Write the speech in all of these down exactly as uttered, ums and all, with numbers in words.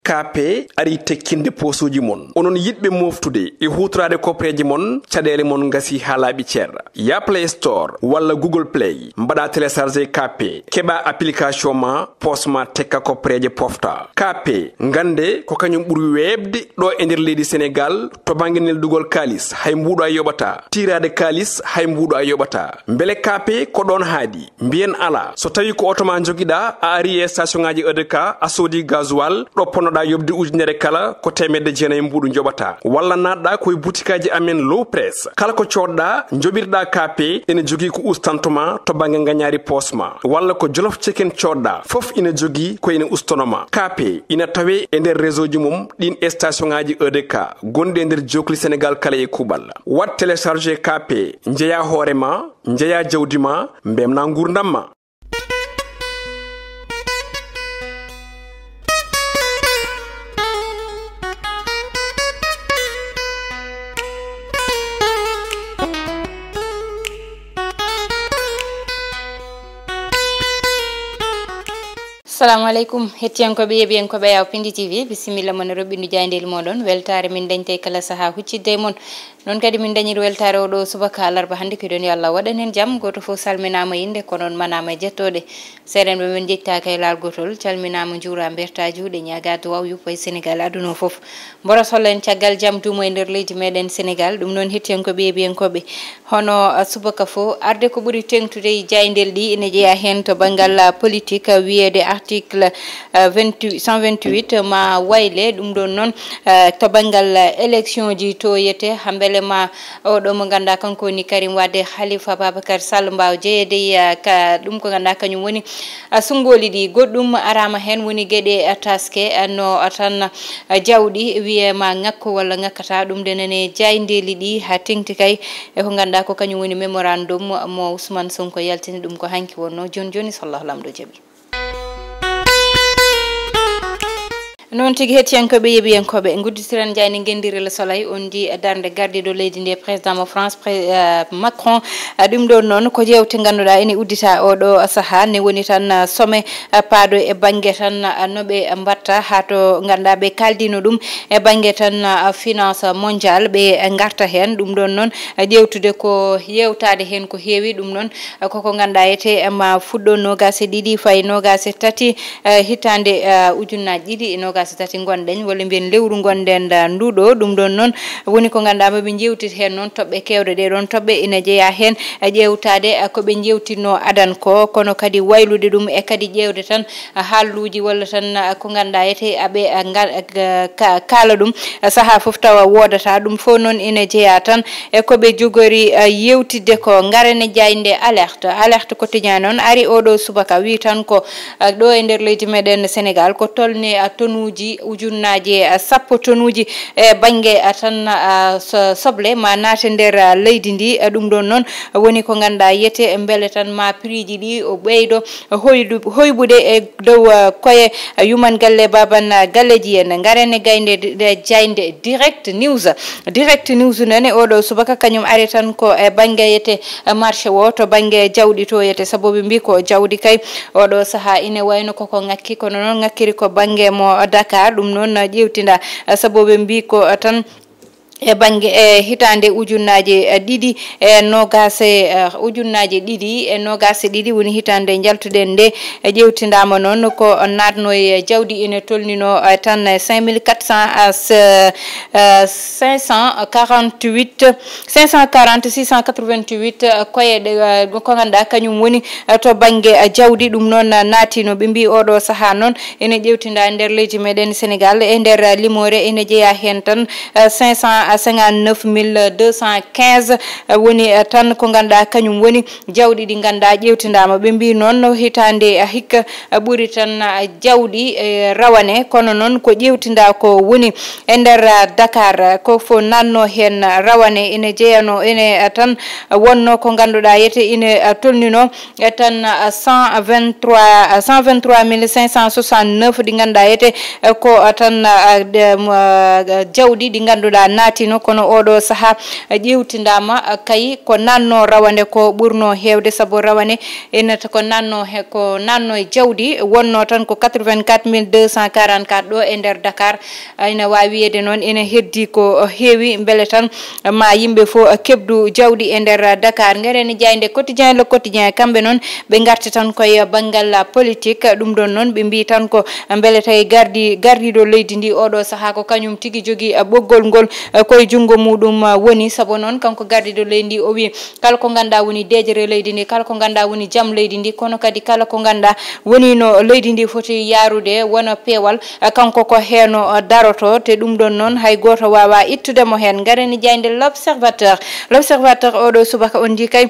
Kaape ari tekkinde poosuuji mon. Onon yiɗɓe mooftude e huutoraade koppereeje mon, caɗeele mon ngasi haa laaɓi cer. Ya Play Store walla Google Play, mbaɗa télécharger Kaape, keɓa application ma, poos ma tekka koppereeje pofta. Kaape, ngannde ko kañum ɓuri weeɓde ɗo e nder leydi Senegaal to bannge neldugol kaalis, hay mbuuɗo a yoɓataa. Tiiraade kaalis, hay mbuuɗo a yoɓataa. Mbele Kaape ko ɗoon haaɗi? Mbiyen alaa. So tawii ko oto ma njogiɗaa, a ari e station ŋaaji E D K, a soodi gasoil, ɗo ponnoɗaa yoɓde ujunere kala, ko teemedde jeenayi mbuuɗu njoɓataa. Walla naatɗaa ko e butikaaji amen Low Press. Kala ko coodɗaa, njoɓirɗaa Kaape, ene jogii ko ustantuma to bannge ngañaari poos ma. Walla ko Jolof Chicken coodɗaa, fof ina jogii ko ene ustanoma. Kaape ina tawee e nder réseau ji mum ɗiin station ŋaaji E D K gonɗi e nder jookli Senegaal kala e kuuɓal. Waɗ télécharger Kaape, njeyaa hoore ma, njeyaa jawdi ma, mbemnaa nguurndam ma. Salamu aleykum, hettiyankooɓe, yeeɓiyankooɓe Yaw Pindi T V, bisimilla mon e roɓɓindu jaayndeeli mooɗon. Weltaare min dañta e kala sahaa huccidde e mon. Noon kadi min dañir weltaare oo ɗoo subaka alarba hannde, ko eɗen yo Allah waɗan en jam. Gooto fof salminaama innde, kono on manaama e jettooɗe. Seeɗenɓe men njettaaka e laal gootol, calminaama, njuuraa, mbertaa juuɗe, ñaagaa duwaaw yuppa e Senegaal, aduna o fof. Mboros holla en caggal jam duumo e nder leydi meɗen Senegaal. Ɗum noon, hettiyankooɓe, yeeɓiyankooɓe, hono, ah, subaka fof, arde ko ɓuri teeŋtude e jaayndeeli ɗi ene jeyaa heen to banngal, ah, politique, ah, wiyeede article, ah, vingt-huit, cent vingt-huit ma wayle. Ɗum ɗoon noon, ah, to banngal, ah, élection ji to yete, ha mbele ma oɗo mo ngannduɗaa kanko woni Karim Wade, Khalifa Babacar Sall mbaawa jeyeede e, ah, ka, ɗum ko ngannduɗaa kañum woni, ah, sunngooli ɗi. Goɗɗum araama heen, woni geɗe, ah, taske, ah, no, ah, tan, ah, jawɗi wiyee ma ŋakko walla ŋakkataa. Ɗum nde nane jaayndeeli ɗi haa teeŋti kay e ko ngannduɗaa ko kañum woni mémorandum mo Ousmane Sonko yaltini, ɗum ko hanki wonnoo. Jooni jooni, so Allah Laamɗo jaɓi. Noon tigi, hettiyankooɓe, yeeɓiyankooɓe, ngudditiren jaaynde ngenndire Le Soleil, on ndi darnde gardiiɗo leydi ndi, président mo France, pré-, eh, Macron. Ah, ɗum ɗoon noon ko jeewte ngannduɗaa ene uddita oo ɗoo sahaa, ne woni tan, ah, sommet, ah, paaɗo e bannge tan, ah, no ɓe mbatta haa to ngannduɗaa ɓe kaaldiino ɗum e bannge tan, ah, finance mondiale, ɓe ngarta heen. Ɗum ɗoon noon, ah, ƴeewtude ko yeewtaade heen ko heewi. Ɗum noon, ah, koko ngannduɗaa etee ma fuɗɗo noogaas e ɗiɗi fayi noogaas e tati, eh, hitaande, eh, ujunnaaji ɗiɗi e noogaas e tati ngonɗen, walla mbiyen lewru ngonɗen, eh, ndu ɗo. Ɗum ɗoon noon woni ko ngannduɗaa ma ɓe njeewtit heen noon toɓɓe keewɗe. Ɗee ɗoon toɓɓe ina jeyaa heen, eh, ƴeewtaade, eh, ko ɓe njeewtitnoo adan ko, kono kadi waylude ɗum e kadi ƴeewde tan, eh, haalluuji walla tan, eh, ko ngannduɗaa etee aɓe, eh, ngal, eh, ka-, kaala ɗum, eh, sahaa fof tawa woodata. Ɗum fof noon ina jeyaa tan e ko ɓe jogori, eh, yeewtidde ko. Ngaren e jaaynde Alerte. Alerte Quotidien noon ari oo ɗoo subaka, wii tan ko, eh, ɗo e nder leydi meɗen Senegaal ko tolni, eh, tonuuji ujunnaaje, eh, sappo tonuuji e bannge, eh, tan, eh, so-, soble ma naate nder, eh, leydi ndi. Eh, ɗum ɗoon noon woni ko ngannduɗaa yete mbele tan ma prix ji ɗi o ɓeydo hoydu-, hoyɓude e dow, eh, koye, eh, yuman galle baban, eh, galleeji en. Ngaren e gaynde de-, de-, jaaynde Direct News. Direct News nene oo ɗoo subaka kañum ari tan ko e bannge yete, eh, marché o, to bannge jawɗi to yete, sabu ɓe mbii ko jawɗi kay oo ɗoo sahaa ine wayno koko ŋakki, kono noon ŋakkiri ko bannge mo Dakar. Ɗum noon ƴeewtinda, eh, sabu ɓe mbii ko, eh, tan e bannge, e hitaande ujunnaaje, eh, ɗiɗi e noogaas e, eh, ujunnaaje ɗiɗi e noogaas e ɗiɗi woni hitaande njaltuɗen nde, eh, ƴeewtindaama noon ko naatno e jawdi ene tolnino, eh, tan cinq mille quatre cents, eh, s-, eh, cinq cent quarante-huit, cinq cent quarante, six cent quatre-vingt-huit, eh, koye ɗe, eh, ko ngannduɗaa kañum woni, eh, to bannge, eh, jawdi. Ɗum noon, eh, naatino, ɓe mbii oo ɗoo sahaa noon ene ƴeewtinda e nder leydi meɗen Senegaal, e nder, eh, limoore ene jeyaa heen tan, eh, cinq cent cinquante-neuf mille deux cent quinze, eh, woni, eh, tan ko ngannduɗaa kañum woni jawɗi ɗi ngannduɗaa ƴeewtindaama. Ɓe mbii noon no hitaande, eh, hikka, eh, ɓuri tan, eh, jawɗi, eh, rawane, kono noon ko ƴeewtinda ko woni e nder, eh, Dakar, eh, ko fof naatno heen, eh, rawane ene jeyanoo, ene, eh, tan, eh, wonno ko ngannduɗaa yete ine, eh, tolnino e tan, ah, cent vingt-trois, ah, cent vingt-trois mille cinq cent soixante-neuf ɗi ngannduɗaa yete, eh, ko, ah, tan, ah, de-, mo, ah, jawɗi ɗi ngannduɗaa naati Tino kono oɗo saha ƴewtindama kay ko nanno rawane ko ɓurno hewde, sabu rawane ene ko nanno he ko nanno e jawdi wonno tan ko quatre-vingt-quatre mille deux cent quarante-quatre ɗo e nder Dakar. Ina wawi wiyede noon ene heddi ko heewi, beele tan ma yimɓe fof keɓdu jawdi e nder Dakar. Ngaren jayde quotidien, le quotidien, kamɓe noon ɓe garti tan koye banngal politique. Ɗum ɗon noon ɓe mbi tan ko beele tawi gardi gardiɗo leydi ndi oɗo saha ko kañum tigi jogi ɓoggol ngol koye junngo muɗum woni. Sabu noon kanko gardiɗo leydi ndi o wi kala ko ganduɗa woni deejere leydi ndi, kala ko ganduɗa woni jam leydi ndi, kono kadi kala ko ganduɗa woni no leydi ndi foti yarude wona peewal, kanko ko heno daroto, te ɗum ɗon noon hay goto wawa ittude mo hen. Ngaren jayde l'observateur. L'observateur oɗo subaka on ndi kay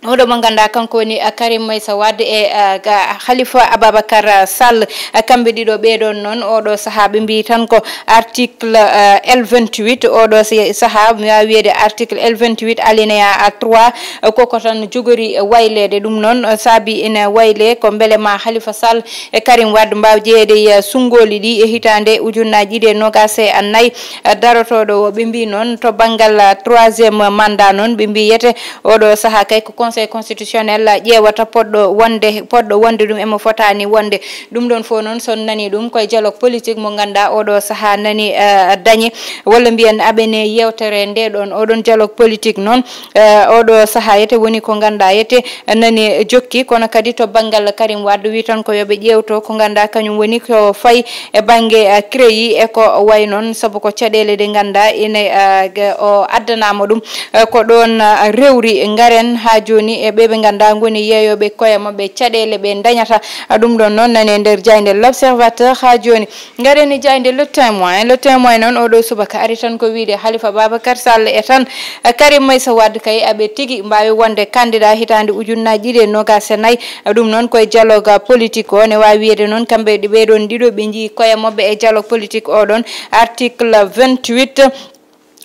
oɗo mo ganduɗa kanko woni, ah, Karim Meïssa Wade e, ah, ga-, Khalifa Ababacar, ah, Sall. Ah, kamɓe ɗiɗo ɓeɗon noon oɗo saha ɓe mbi tan ko article, ah, L vingt-huit, oɗo si-, saha mi wawi wiyede article L vingt-huit alinéa trois, ah, koko tan jogori waylede. Ɗum noon, ah, saabi ene wayle ko beele ma Khalifa Sall e Karim Wade mbaw jeeyede e sunngoli ɗi e hitande ujunnaji ɗiɗi e nogas e nayyi. Ah, darotoɗo o ɓe mbi noon to banngal, ah, troisième mandat noon ɓe mbiyete oɗo saha kay ko Conseil constitutionnel ƴeewata poɗɗo wonde, poɗɗo wonde ɗum emo fotani wonde. Ɗum ɗon fof noon so on nani ɗum koye dialogue politique mo ganduɗa oɗo saha nani, eh, dañe, walla mbiyen aɓene yewtere nde ɗon, oɗon dialogue politique noon, eh, oɗo saha yete woni ko ganduɗa yete nani jokki, kono kadi to banngal Karim Wade wi tan ko yoɓe ƴeewto ko ganduɗa kañum woni ko fayi e bannge, eh, créyi e ko wayi noon, sabu ko caɗele ɗe ganduɗa ene, eh, ge-, o addanama ɗum, eh, ko ɗon, eh, rewri. Ngaren ha joni e ɓe ɓe ganduɗa goni yeeyoɓe koye mabɓe caɗele ɓe dañata. Ah, ɗum ɗon noon nane nder jayde l'observateur ha joni. Ngaren e jayde le témoin. Le témoin noon oɗo subaka ari tan ko wiide Khalifa Babacar Sall e tan, eh, Karim Meïssa Wade kay aɓe tigi mbawi wonde candidat hitande ujunnaji ɗiɗi e nogas e nayyi. Ɗum noon koye dialogue politique o ne wawi wiyede noon kamɓe ɗi-, ɓeɗon ɗiɗo ɓe jii koye mabɓe e dialogue politique oɗon article vingt-huit.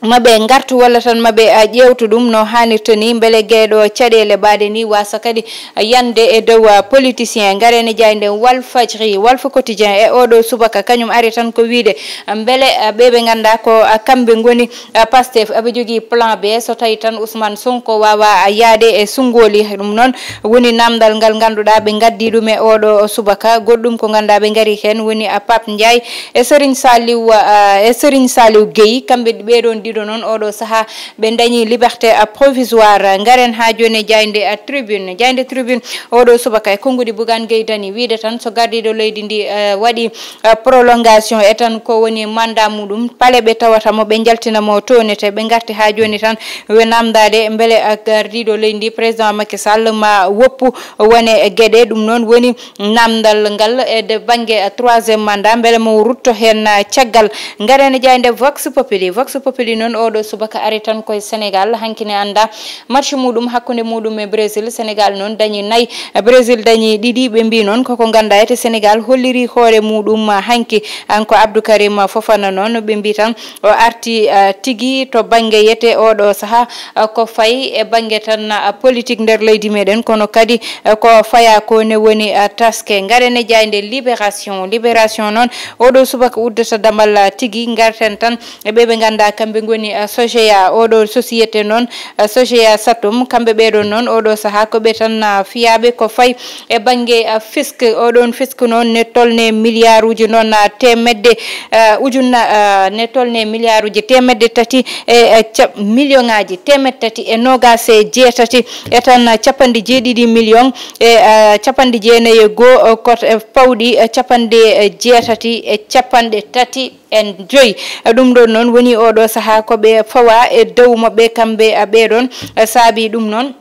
Maɓe gartu walla tan maɓe, ah, ƴeewtu ɗum no hanirta ni beele geɗo caɗele baɗe ni wasa kadi, ah, yande e dow, ah, politicien. Ngaren e jayde Walf Fadjri, Walf Quotidien e oɗo subaka kañum ari tan ko wiide, ah, beele, ah, ɓe ɓe ganduɗa ko, ah, kamɓe goni, ah, Pastef aɓe jogui plan B so tawi tan Ousmane Sonko wawa, ah, yaade e sunngoli. Ɗum noon woni namdal ngal ganduɗa ɓe gaddi ɗum e oɗo subaka. Goɗɗum ko ganduɗa ɓe gari hen woni, ah, Pape Ndiaye e Serigne Saliou, ah, e Serigne Saliou Guèye, kamɓe ɓeɗon ɗiɗo noon oɗo saha ɓe dañi liberté, ah, provisoire. Ngaren ha joni e jayde, ah, tribune, jayde tribune oɗo subaka e konguɗi Bougane Guèye Dany wiide tan so gardiɗo leydi ndi, ah, waɗi, ah, prolongation e tan ko woni mandat muɗum, pale ɓe tawata mo ɓe jaltina mo townete. Ɓe garti ha joni tan we namdade beele, ah, gardiɗo leydi ndi président Macky Sall ma woppu wone gueɗe. Ɗum noon woni namdal ngal e de banggue, eh, troisième mandat, beele mo rutto hen, eh, caggal. Ngaren e jayde Vox Populi. Vox Populi noon oɗo subaka ari tan koye Sénégal, hankine anda match muɗum hakkude muɗum e Brésil. Sénégal noon dañi nayyi, eh, Brésil dañi ɗiɗi. Ɓe mbi noon koko ganduɗa ete Sénégal holliri hoore muɗum, eh, hanki. An ko Abdou Karim Fofana noon ɓe mbi tan o arti, eh, tigi to banggue yete oɗo saaha, eh, ko fayi e banggue tan, eh, politique nder leydi meɗen, kono kadi, eh, ko faya ko ne woni, eh, taske. Ngaren e jayde Libération. Libération noon oɗo subaka uddata damal, eh, tigi. Garten tan e ɓe ɓe ganduɗa kamɓe goni, eh, Sogea, oɗo société noon, eh, Sogea Satom, kamɓe ɓeɗon noon oɗo saaha ko ɓe tan, eh, fiyaɓe ko fayi e banggue, eh, fisc. Oɗon fisc noon ne tolne milliard uji noon, ah, temedde, ah, ujunna, ah, ne tolne milliard uji temedde tati e, e cap-, million ngaji temedde tati e nogas e jeetati e tan, ah, capanɗe jeeɗiɗi million e, ah, capanɗe jeenayi e goho, oh, kot e pawɗi, eh, capanɗe jeetati e capanɗe tati e joyi. Eh, ɗum ɗon noon woni oɗo saaha ko ɓe fawa e dow maɓɓe kamɓe, ah, ɓeɗon, eh, saabi ɗum noon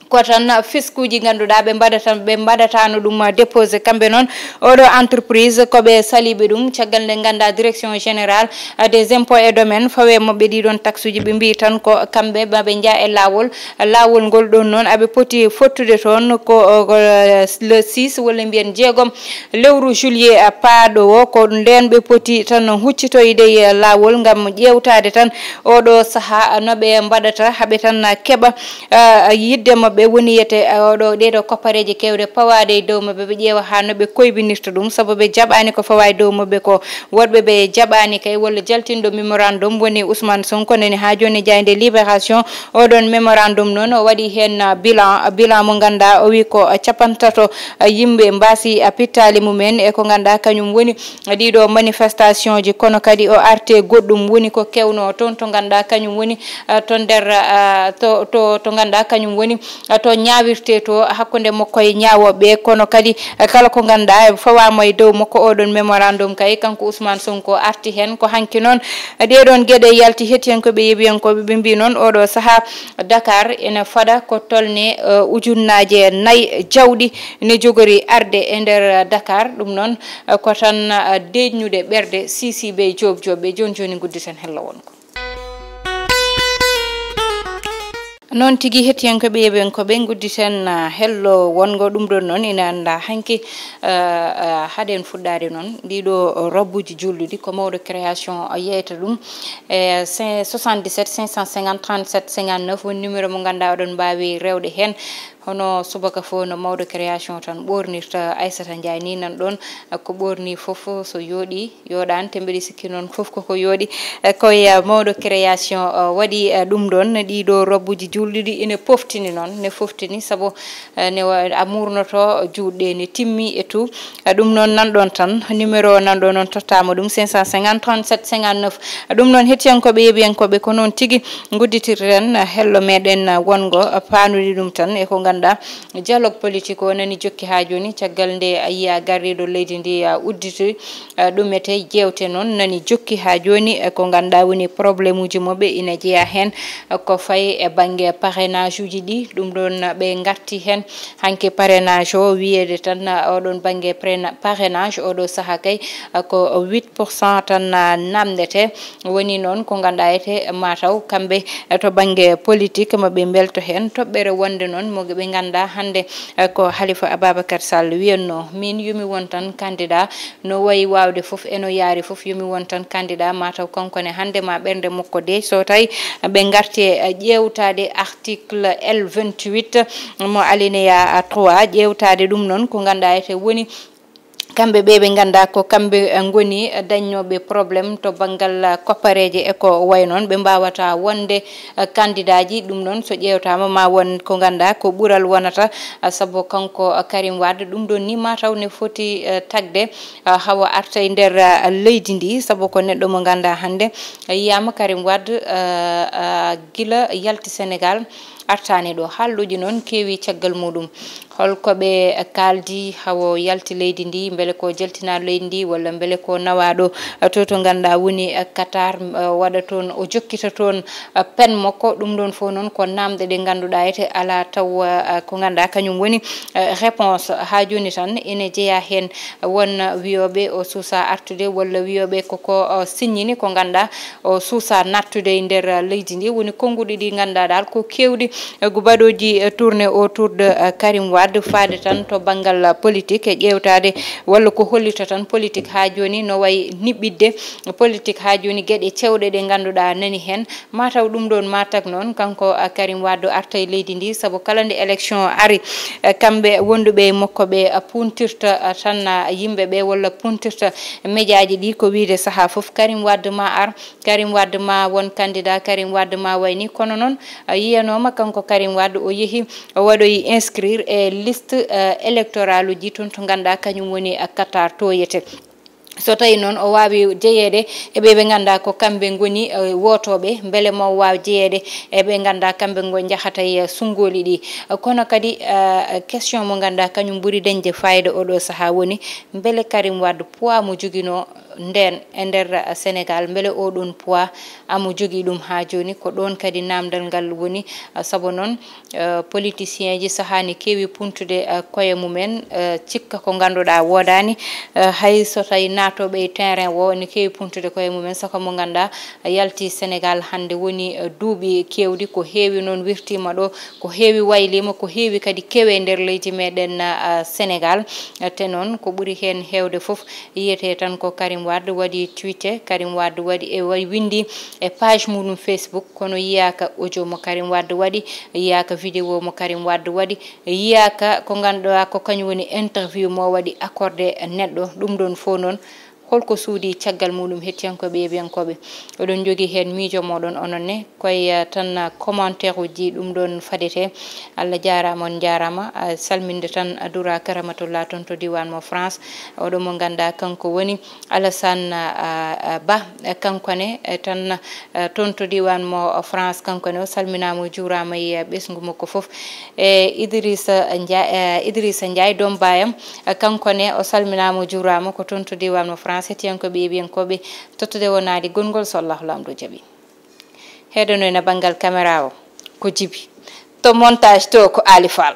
ko tan fiskuji ganduɗa ɓe mbaɗata, ɓe mbaɗatano ɗum déposé. Kamɓe noon oɗo entreprise ko ɓe saliɓe ɗum, caggal nde ganda direction générale des impôts et domaines fawe moɓɓe ɗiɗon taxuji, ɓe mbi tan ko kamɓe maɓe jaa e lawol. Lawol ngol ɗon noon aɓe poti fottude toon ko, ko le six walla mbiyen jeegom lewru juillet, ah, paaɗo o, ko nden ɓe poti tan huccitoyde e lawol ngam ƴewtade tan oɗo saaha no ɓe mbaɗata haɓe tan keɓa, ah, yidde maɓɓe. Ɓe woni yete, eh, oɗo, ɗeɗo koppareeje kewɗe pawaade e dow maɓɓe, ɓe ƴeewa haa no ɓe koybinirta ɗum, sabu ɓe jaɓaani ko fawa e dow maɓɓe ko. Woɗɓe ɓe jaɓaani kay walla jaltinɗo mémorandum woni Ousmane Sonko nani haa jooni jaaynde Libération. Oɗon mémorandum noon o waɗi heen, ah, bilan, ah, bilan mo ngannduɗaa o wi ko, ah, capantato, ah, yimɓe mbaasi, ah, pittaali mumen e ko ngannduɗaa kañum woni ɗiɗo manifestation ji, kono kadi o arte goɗɗum woni ko kewno toon to ngannduɗaa kañum woni, ah, to nder, ah, to, to, to ngannduɗaa kañum woni, ah, to ñaawirte to hakkunde makko e ñaawooɓe, kono kadi, ah, kala ko ngannduɗaa e fawaama e dow makko oɗon mémorandum kay kanko Ousmane Sonko arti heen. Ko hanki noon, ah, ɗeɗon geɗe yalti hettiyankooɓe yeɓiyankooɓe ɓe mbi noon oɗo sahaa Dakar ene fada ko tolne, ah, ujunnaaje nayi jawɗi ne jogori arde e nder Dakar. Ɗum noon, eh, ko tan, eh, deeƴnude ɓerɗe siisiiɓe e joop joop ɓe. Jooni jooni ngudditen hello wongo. Noon tigi hettiyankooɓe yeɓiyankooɓe ngudditen, eh, hello wongo. Ɗum ɗoon noon ina annda hanki, eh, eh, haɗen fuɗɗaade noon. Ɗiɗo robbuuji juulɗuɗi ko mawɗo création yeyta ɗum. E cin-, soixante-dix-sept cinq cent cinquante trente-sept cinquante-neuf woni numéro mo ngannduɗaa oɗon mbaawi rewde heen. Hono subaka fof no mawɗo création tan ɓoornirta Aissata Ndiaye ni nan ɗoon, ko ɓoorni fof so yooɗi, yooɗaani, te mbeɗa sikki noon fof koko yooɗi. E koye mawɗo création, o waɗi, e, ɗum ɗoon, ɗiɗo robbuuji juulɗuɗi ine poftini noon, ne foftini sabu, e, ne wa-, a muurnoto juuɗe ne timmi e tout. E, ɗum noon nan ɗoon tan, numéro nan ɗoon noon tottaama ɗum cinq cent cinquante trente-sept cinquante-neuf. E, ɗum noon hettiyankooɓe, yeɓiyankooɓe ko noon tigi. Ngudditirten hello meɗen wongo paanduɗi ɗum tan e ko ngannduɗaa dialogue politique o nani jokki haa jooni, caggal nde a yiya gardiiɗo leydi ndi, a, udditi, a, ɗum ete jeewte noon nani jokki haa jooni e ko ngannduɗaa woni problème uji maɓɓe ina jeyaa heen, a, ko fayi e bannge parrainage uji ɗi. Ɗum ɗoon ɓe ngarti heen hanki parrainage o wiyeede tan, a, oɗon bannge prena-, parrainage oɗo sahaa kay, a, ko huit pour cent tan, a, namndete. Woni noon ko ngannduɗaa ete mataw kamɓe, e, to bannge politique maɓɓe mbelto heen toɓɓere wonde noon mo ɓe ngannduɗaa hannde, e, ko Halifa Ababacar Sall wiyatno min yomi won tan candidat no wayi waawde fof e no yaari fof yomi won tan candidat mataw kanko ne hannde ma ɓernde makko de so tawi ɓe ngarti e ƴeewtaade article L vingt-huit mo alinéa trois ƴeewtaade ɗum noon ko ngannduɗaa ete woni kamɓe ɓe ɓe ngannduɗaa ko kamɓe, eh, ngoni dañnooɓe problème to banngal, eh, koppareeje e ko wayi noon. Ɓe mbaawata wonde, eh, kandidaaji. Ɗum noon so ƴeewtaama ma won ko ngannduɗaa ko ɓural wonata, eh, sabu kanko, eh, Karim Wade ɗum ɗoon ni mataw ne foti, eh, tagde, eh, hawa arta e nder, eh, leydi ndi sabu ko neɗɗo mo ngannduɗaa hannde, eh, yiyaama Karim Wade, eh, eh, gila yalti Senegaal artaani ɗo. Haalluuji noon keewi caggal muɗum. Holko ɓe kaaldi hawo yalti leydi ndi, mbele ko jaltinaaɗo leydi ndi, walla mbele ko nawaaɗo to, to ngannduɗaa woni Qatar, eh, waɗa toon, o jokkita toon, eh, pen makko. Ɗum ɗoon fof noon ko naamɗe ɗe ngannduɗaa ete alaa taw, eh, ko ngannduɗaa kañum woni, eh, réponse. Haa jooni tan ene jeyaa heen won wiyooɓe o suusa artude, walla wiyooɓe koko, eh, siññini ko ngannduɗaa o suusa nattude e nder, eh, leydi ndi. Woni konnguɗi ɗi ngannduɗaa dal ko keewɗi, eh, ko baɗooji, eh, tourné autour de, eh, Karim Wade, faade tan to banngal, eh, politique, e ƴeewtaade walla ko hollita tan politique haa jooni no wayi niɓɓitde politique haa jooni geɗe cewɗe ɗe ngannduɗaa nani heen. Mataw ɗum ɗoon ma tag noon kanko, eh, Karim Wade arta e leydi ndi, sabu kala nde élection ari, eh, kamɓe wonduɓe e makko ɓe, eh, puntirta, eh, tan, eh, yimɓe ɓe walla puntirta médiaji ɗi ko wiyde sahaa fof Karim Wade ma ar, Karim Wade ma won candidat, Karim Wade ma wayni. Kono noon, a yiyanooma kanko Karim Wade o yehi o waɗoyi inscrire e liste, eh, électorale uji toon to ngannduɗaa kañum woni, eh, Qatar to yete. So tawi noon o waawi jeyeede e ɓe ɓe ngannduɗaa ko kamɓe ngoni, eh, wootooɓe, mbele mo waaw jeyeede e ɓe ngannduɗaa kamɓe ngo njahata e sunngooli ɗi. Kono kadi, eh, question mo ngannduɗaa kañum ɓuri dañde fayida oɗo sahaa woni, mbele Karim Wade poids mo joginoo ndeen e nder Senegaal, mbele oo ɗoon poids amo jogii ɗum haa jooni? Ko ɗoon kadi naamndal ngal woni, sabu noon, eh, politicien ji sahaa ne keewi puntude, eh, koye mumen, eh, cikka ko ngannduɗaa woodaani, eh, hay so tawi naatooɓe e terrain o ne keewi puntude koye mumen, saka mo ngannduɗaa yalti Senegaal hannde woni, eh, duuɓi keewɗi, ko heewi noon wirtiima ɗo, ko heewi wayliima, ko heewi kadi kewe nder leydi meɗen, eh, Senegaal. Eh, te noon ko ɓuri heen heewde fof yiyetee tan ko Karim Wade waɗi tweete, Karim Wade waɗi e waɗi winndi e page muɗum Facebook, kono yiyaaka audio mo Karim Wade waɗi, yiyaaka vidéo mo Karim Wade waɗi, yiyaaka ko ngannduɗaa ko kañum woni interview mo waɗi accordé neɗɗo. Ɗum ɗoon fof noon, holko suuɗii caggal muɗum? Hettiyankooɓe, yeeɓiyankooɓe, oɗon njogii heen miijo mooɗon onon ne, koye, eh, tan, eh, commentaire uji ɗum ɗoon fadete. Allah jaaraama, on njaaraama. A salminde tan, a dura Karamatullah toon to diiwaan mo France. Oɗo mo ngannduɗaa kanko woni Alassane, ah, ah, Ba, eh, kanko ne, eh, tan, eh, toon to diiwaan mo France, kanko ne o salminaama, o juuraama e, eh, ɓesngu makko fof. E Idrissa Ndia-, eh, Idrissa Ndiaye, doom baayam, eh, kanko ne o salminaama, o juuraama, ko toon to diiwaan mo France. Hettiyankooɓe, yeeɓiyankooɓe, tottude wonaade gonngol, so Allahu Laamɗo jaɓi. Heɗonoy na banngal caméra o ko Jibi. To montage to ko Ali Fall.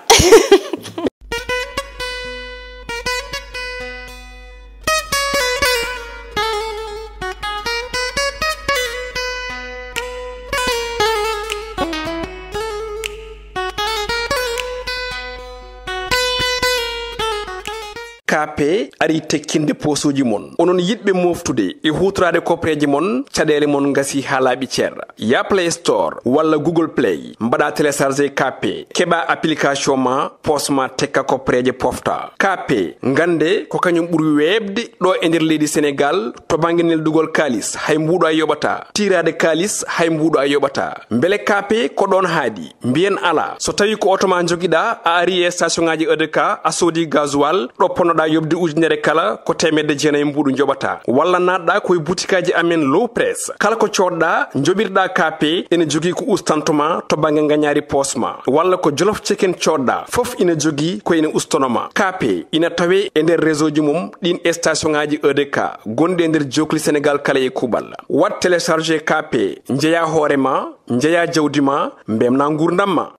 K P ari tekkinde posuuji mon. Onon yiɗɓe moftude e huutoraade kopreeje mon, caɗeele mon ngasi haa laaɓi cer. Ya Play Store walla Google Play, mbaɗa télécharger K P, keɓa application ma, poos ma tekka kopreeje pofta. K P, ngannde ko kañum ɓuri weeɓde ɗo e nder leydi Senegal to bannge neldugol kaalis, hay mbuuɗo a yoɓata. Tiiraade kaalis, hay mbuuɗo a yoɓata. Mbele K P ko ɗoon haaɗi? Mbiyen alaa. So tawii ko oto ma njogiɗaa, a ari e station ŋaaji E D K, a soodi gasoil, ɗo ponnoɗaa yoɓde ujunere kala, ko teemedde jeenayi mbuuɗu njoɓataa. Walla naatɗaa ko e butikaaji amen Low Press. Kala ko coodɗaa, njoɓirɗaa K P, ene jogii ko ustanto ma to bannge ngañaari poos ma. Walla ko Jolof Chicken coodɗaa, fof ina jogii ko ina ustono ma. K P ina tawee e nder réseau ji mum ɗiin e station ŋaaji E D K gonɗi e nder jookli Senegal kala e kuuɓal. Waɗ télécharger K P, njeyaa hoore ma, njeyaa jawdi ma, mbemnaa nguurndam ma.